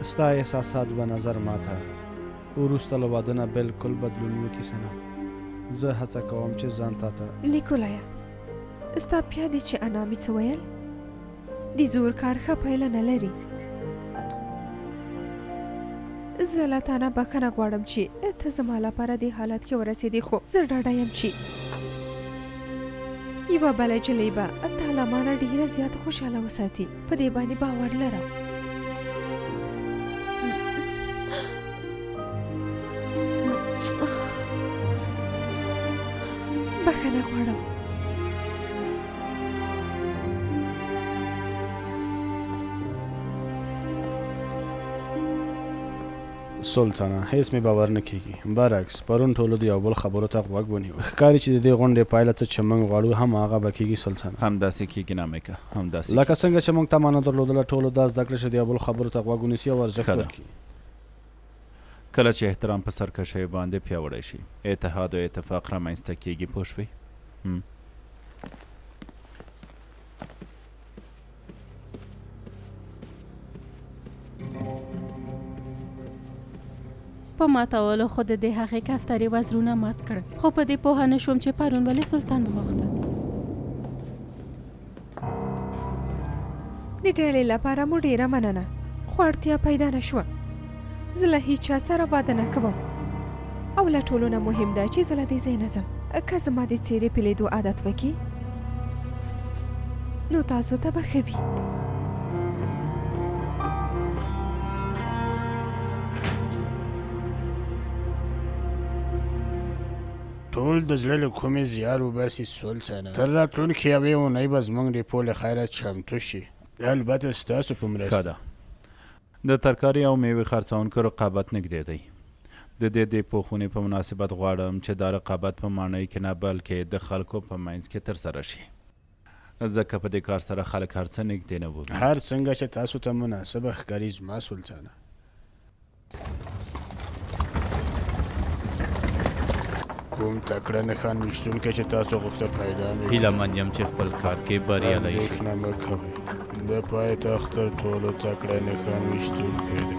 [SPEAKER 1] ستا احساسات به نظر ماته وروسته له واده نه بلکل بدلون وکړي. سنا، زه هڅه کوم چې ځان تا ته.
[SPEAKER 3] نیکولایه، ستا پیا دي چې انا مې څه ویل؟ د زور کار ښه پایله نه لري. زه له تا نه بښنه غواړم چې ته زما لپاره دې حالت کې ورسېدې، خو زه ډاډه یم چې یوه بله جلۍ به تا له ما نه ډېره زیاته خوشحاله وساتي. په دې باندې باور لرم. بښنه غواړم.
[SPEAKER 1] سلطانه، هېڅ مې باور نه کېږي. برعکس، پرون ټولو د یو بل خبرو ته غوږ ونیو. ښکاري چې د دې غونډې پایله څه چې موږ غواړو، هماغه به کېږي سلطانه.
[SPEAKER 2] همداسې کېږي نامیکه، همداسې
[SPEAKER 1] لکه
[SPEAKER 2] کېږي.
[SPEAKER 1] څنګه چې موږ تمه نه درلودله، ټولو دا زده کړه چې د یو بل خبرو ته غوږ ونیسي او ارزښت
[SPEAKER 2] ښه ده.
[SPEAKER 1] ورکړي.
[SPEAKER 2] کله چې احترام په سرکشیو باندې پیاوړی شي، اتحاد او اتفاق رامنځته کېږي، پوه شوې؟
[SPEAKER 15] په ماتولو خو د دې هغې کفترې وزرونه مات کړل، خو په دې پوهه نه شوم چې پرون ولې سلطان وغوښته.
[SPEAKER 3] د ډالۍ لپاره مو ډېره مننه، خو اړتیا پیدا نه شوه. زه له هیچا سره واده نه کوم او له ټولو نه مهم دا چې زه له دې ځای نه ځم. که زما د څېرې په لیدو عادت وکړي نو تاسو ته به ښه وي.
[SPEAKER 8] ټول د زړه له کومې زیار وباسي سلطانه. تر راتلونکې یوې اونۍ به زموږ ډیپو له خیره چمتو شي، البته ستاسو په
[SPEAKER 2] ښه
[SPEAKER 8] مرسته.
[SPEAKER 2] ده. د ترکاري او مېوې خرڅوونکو رقابت نږدې دی. د دې دېپو خونې په مناسبت غواړم چې دا رقابت په ماڼۍ کې نه بلکې د خلکو په منځ کې ترسره شي. ځکه په دې کار سره خلک هر څه نږدې نه وویني.
[SPEAKER 8] هر څنګه چې تاسو ته مناسبه ښکاري زما سلطانه. کوم تکړه نښان ویشتونکی چې تاسو غوښته پیدا مې
[SPEAKER 11] هیله من یم چې خپل کار کې بریالی شئ.
[SPEAKER 8] اندېښنه مه کوئ، د پایتخت تر ټولو تکړه نښان ویشتونکی دی.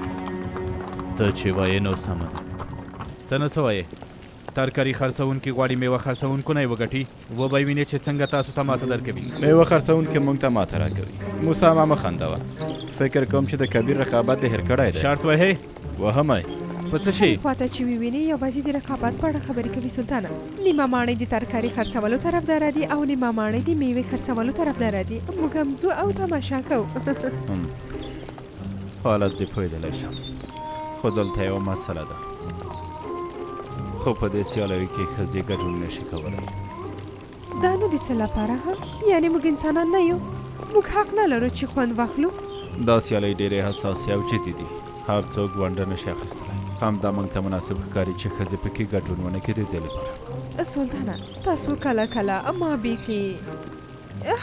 [SPEAKER 11] ته چې وایې نو سمه ده. ته نه څه وایې؟ ترکاري خرڅوونکي غواړي میوه خرڅوونکو نه یې وګټي. وبه یې وینې چې څنګه تاسو ته ماته درکوي.
[SPEAKER 14] میوه خرڅوونکي مونږ ته ماته راکوي. موسی ما مه خندوه. فکر کوم چې د کبیر رقابت دې هېر کړی دی.
[SPEAKER 11] شرط وهې؟
[SPEAKER 14] وهم یې.
[SPEAKER 11] په څه شي؟
[SPEAKER 3] هرې خواته چې ووینې یوازې د رقابت په اړه خبرې کوي سلطانه. نیمه ماڼۍ د ترکاري خرڅولو طرفداره دي او نیمه ماڼۍ د میوې خرڅولو طرفداره دي. موږ هم ځو او تماشا کوو.
[SPEAKER 2] حالت دې پوهېدلی شم، خو دلته یوه مسله ده. خو په دې سیالیو کې ښځې ګډون نه شي کولی.
[SPEAKER 3] دا نو د څه لپاره ها؟ یعنې موږ انسانان نه یو؟ موږ حق نه لرو چې خوند واخلو؟
[SPEAKER 2] دا سیالۍ ډېرې حساسې او جدي دي. هر څوک ونډه نه شي اخیستلی. همدا موږ ته مناسب ښکاري چې ښځې پکې ګډون ونه کړي د دې لپاره.
[SPEAKER 3] سلطانه، تاسو کله کله ما بیخي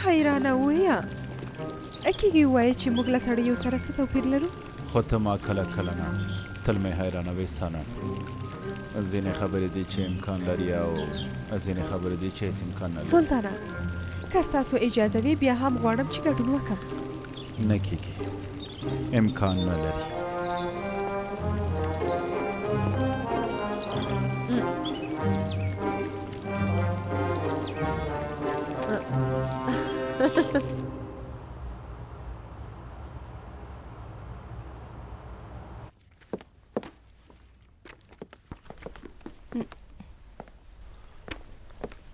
[SPEAKER 3] حیرانوئ. کېږي ووایئ چې موږ له سړیو سره څه توپیر لرو؟
[SPEAKER 2] خو ته ما کله کله نه، تل مې حیرانوې صنم. ځینې خبرې دي چې امکان لري او ځینې خبرې دي چې هېڅ امکان نه لري.
[SPEAKER 3] سلطانه، که ستاسو اجازه وي بیا هم غواړم چې ګډون وکړم.
[SPEAKER 2] نه کېږي، امکان نه لري.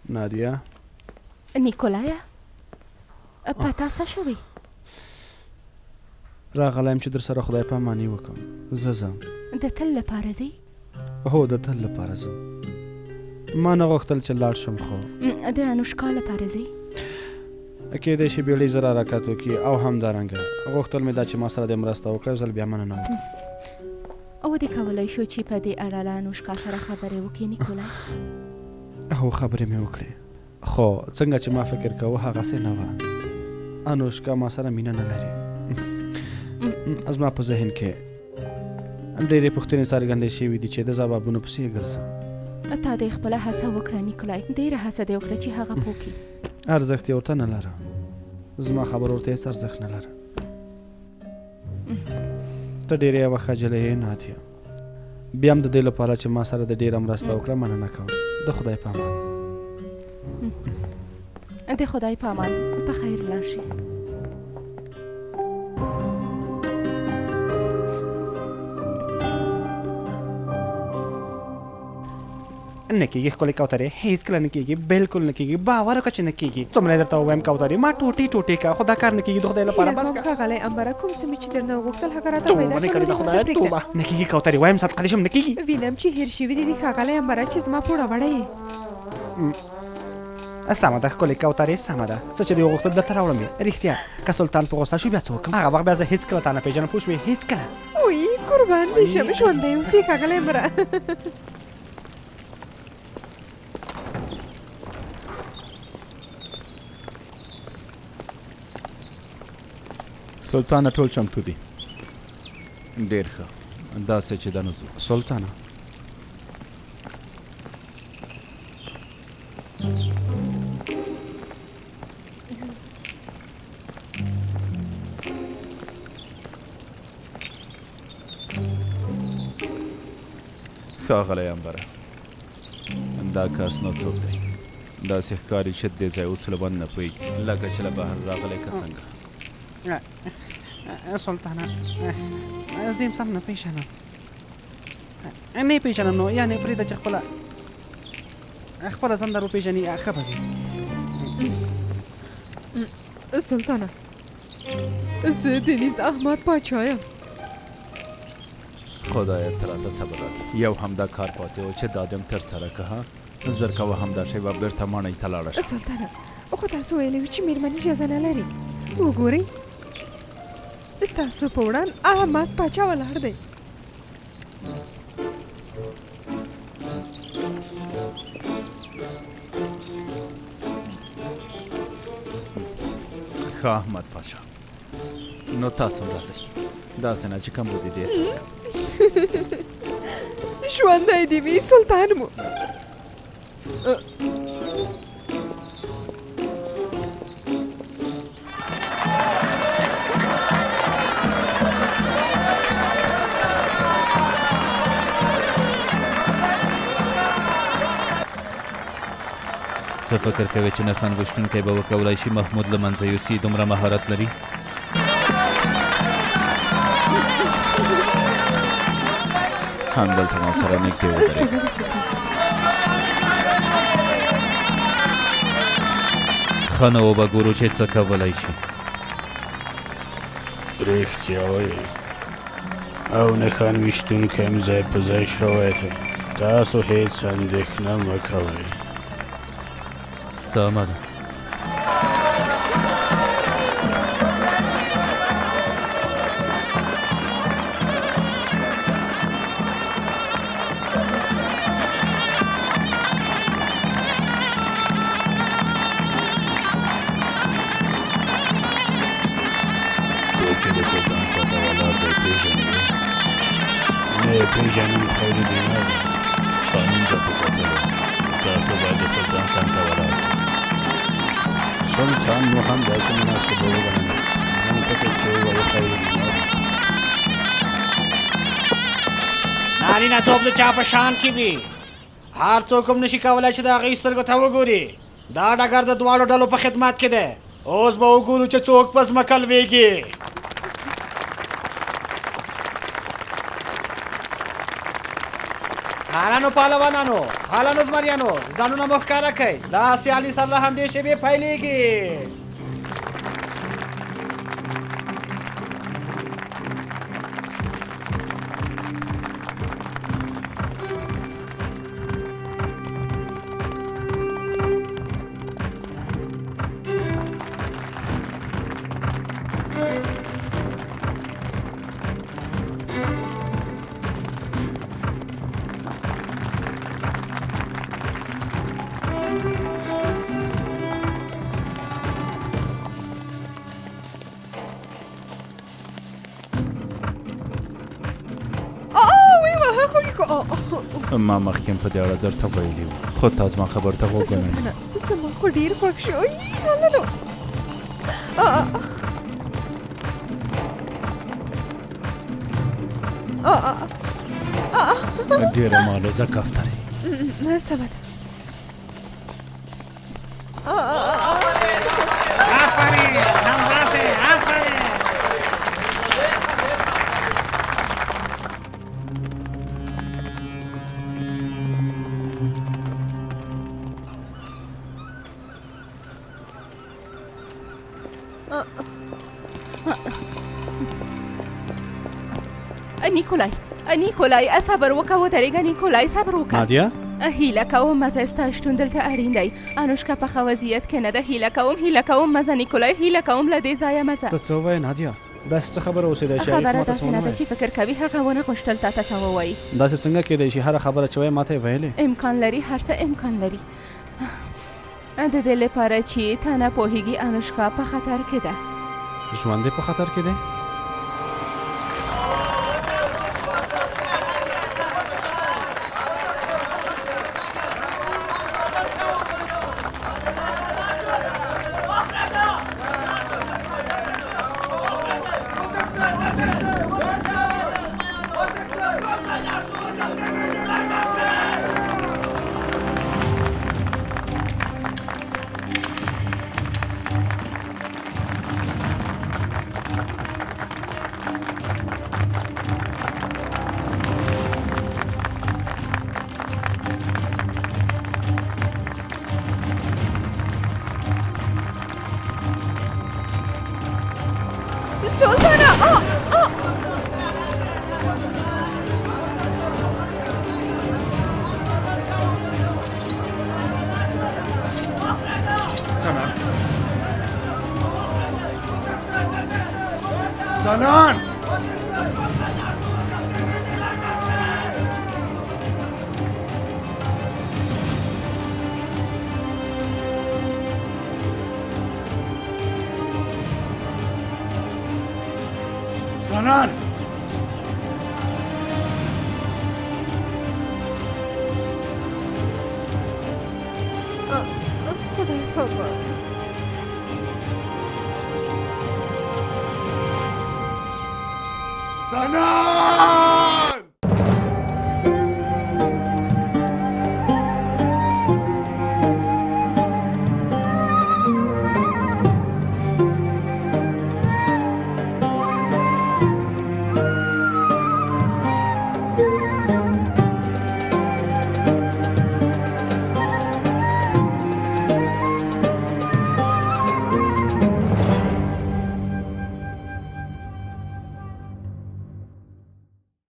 [SPEAKER 1] نادیه.
[SPEAKER 4] نیکولایا، په تا څه شوي؟
[SPEAKER 1] راغلی یم چې درسره خدای پاماني وکړم. زه ځم.
[SPEAKER 4] د تل لپاره ځې؟
[SPEAKER 1] هو، د تل لپاره ځم. ما نه غوښتل چې لاړ شم، خو
[SPEAKER 4] د انوشکا لپاره ځې؟
[SPEAKER 1] کېدای شي بیړۍ زر حرکت وکړي او همدارنګه غوښتل مې دا چې ما سره دې مرسته وکړي او ځل بیا مننه وکړم.
[SPEAKER 4] ودې کولی شو چې په دې اړه له انوشکا سره خبرې وکړې نیکولای؟
[SPEAKER 1] هو، خبرې مې وکړې، خو څنګه چې ما فکر کاوه هغسې نه وه. انوشکا ما سره مینه نه لري. زما په ذهن کې ډېرې پوښتنې څرګندې شوې دي چې د ځوابونو پسې یې ګرځم.
[SPEAKER 4] تا دې خپله هڅه وکړه نیکولای، ډېره هڅه دې وکړه چې هغه پوه کړي.
[SPEAKER 1] ارزښت یې ورته نه لره. زما خبرو ورته هېڅ ارزښت نه لره. ته ډېره یوه ښه نجلۍ یې نادیه. بیا هم د دې لپاره چې ما سره د ډېره مرسته وکړه مننه کوم. د خدای په امان.
[SPEAKER 4] د خدای په امان، په خیر لاړ شي.
[SPEAKER 12] نه کېږي ښکلې کوترې، هېڅکله نه کېږي، بلکل نه کېږي، باور وکړه چې نه کېږي. څومره یې درته ووایم کوترې، ما ټوټې ټوټې که، خو دا کار نه کېږي، د خدای لپاره
[SPEAKER 3] هیله
[SPEAKER 12] بس
[SPEAKER 3] کوم
[SPEAKER 12] که.
[SPEAKER 3] ښاغلی امبره، کوم څه مې چې درنه وغوښتل هغه راته
[SPEAKER 12] توبه
[SPEAKER 3] پیدا
[SPEAKER 12] مې
[SPEAKER 3] کړه،
[SPEAKER 12] کړې
[SPEAKER 3] نور
[SPEAKER 12] ده
[SPEAKER 3] یې ماته
[SPEAKER 12] خدایه،
[SPEAKER 3] پرېږده.
[SPEAKER 12] توبه. نه کېږي کوترې، وایم صدقه دې شم، نه کېږي.
[SPEAKER 3] وینم چې هېر شوي دي دي ښاغلی امبره چې زما پوړوړی یې.
[SPEAKER 12] سمه ده ښکلې کوترې، سمه ده، څه چې دې وغوښتل درته راوړم یې. رښتیا که سلطان په غوسه شو بیا څه وکړم؟ هغه وخت بیا زه هېڅکله تا نه پېژنم، پوه شوې، هېڅکله.
[SPEAKER 3] وی قربان دې شم، ژوندی اوسې ښاغلی مره.
[SPEAKER 2] سلطانه ټول چمتو دي. ډېر ښه، داسې چې ده نو ځو.
[SPEAKER 1] سلطانه.
[SPEAKER 2] ښاغلی امبره، دا کس نو څوک دی؟ داسې ښکاري چې دې ځای اصولو باندې نه پوهېږي، لکه چې له بهر راغلی که څنګه؟
[SPEAKER 12] سلطانه، زه یې سم نه پېژنم، نه یې پېژنم نو یعنې پرېږده چې خپله خپله ځان در وپېژني، ښه به وي.
[SPEAKER 3] سلطانه، زه دنیز احمد پاچا یم.
[SPEAKER 2] خدایه ته راته صبر راکړې. یو همدا کار پاتې و چې دا دې هم ترسره که ها؟ زر کوه همدا شیبه بېرته ماڼۍ ته لاړه شه.
[SPEAKER 3] سلطانه، خو تاسو ویلي وو چې میرمن اجازه نه لري. وګورئ، ستاسو په وړاند احمد پاچا ولاړ دی.
[SPEAKER 2] ښه احمد پاچا، نو تاسو هم راځئ، داسې نه چې کمبودي دې احساس کړم.
[SPEAKER 3] ژوندی دې وي سلطان مو.
[SPEAKER 11] څه فکر کوې چې نښان ویشتونکی به وکولای شي محمود له منځه یوسي؟ دومره مهارت لري؟
[SPEAKER 2] همدلته ما سره نږدې ودرېږه.
[SPEAKER 11] ښه نو وبه ګورو چې څه کولی شي.
[SPEAKER 8] رښتیا وایئ او نښان ویشتونکی هم ځای په ځای شوی دی. تاسو هېڅ اندېښنه مه کوئ.
[SPEAKER 11] سمه ده.
[SPEAKER 8] څوک چې د سلطان خواته ولاړ دی پېژنې یې؟ نه یې پېژنم، خیرالدین آغا. قانون ته په کتلو تاسو باید د سلطان څنګ ته ولاړ وئ. سلطان مو هم داسې مناسبه وګڼله. موږ ته که څه ووایي خیرالدین آغا.
[SPEAKER 12] نارینه توب د چا په شان کې وي، هر څوک هم نشي کولای چې د هغوی سترګو ته وګوري. دا ډګر د دواړو ډلو په خدمت کې دی. اوس به وګورو چې څوک په ځمکه لوېږي. هلنو پهلوانانو، هلنو زمریانو، ځانونه مو ښکاره کړئ. دا سیالي سر له همدې شېبې پیلېږي.
[SPEAKER 2] ما مخکې هم په دې اړه درته ویلي وو، خو تا زما خبرو ته غوږ ونه نیو.
[SPEAKER 3] زما خو ډېر خوښ شو. هلنو.
[SPEAKER 2] ډېره مالوزه کفترې.
[SPEAKER 3] سمه ده.
[SPEAKER 12] آفرین، همداسې، آفرین.
[SPEAKER 4] نیکولای، نیکولای، صبر وکړه، ودرېږه نیکولای، صبر وکړه.
[SPEAKER 1] نادیا؟
[SPEAKER 4] هیله کوم مزه، ستا شتون دلته اړین دی. انوشکا په ښه وضعیت کې نه ده. هیله کوم، هیله کوم مزه نیکولای، هیله کوم له دې ځایه مزه.
[SPEAKER 1] ته څه وایې نادیا؟ داسې څه خبره اوسېدای شي؟ هغې خو
[SPEAKER 4] خبره
[SPEAKER 1] ماته څه
[SPEAKER 4] داسې
[SPEAKER 1] ونه
[SPEAKER 4] نه ده
[SPEAKER 1] ویل.
[SPEAKER 4] چې فکر کوي هغه ونه غوښتل تاته څه ووايي.
[SPEAKER 1] داسې څنګه کېدای شي؟ هره خبره چې وایې ماته یې ویلې.
[SPEAKER 4] امکان لري، هر څه امکان لري. د دې لپاره چې ته نه پوهېږي انوشکا په خطر کې ده.
[SPEAKER 1] ژوند یې په خطر کې دی؟
[SPEAKER 3] سلطانه آه آه
[SPEAKER 16] سنا سنان سنان
[SPEAKER 3] خدای په امان.
[SPEAKER 16] سنان.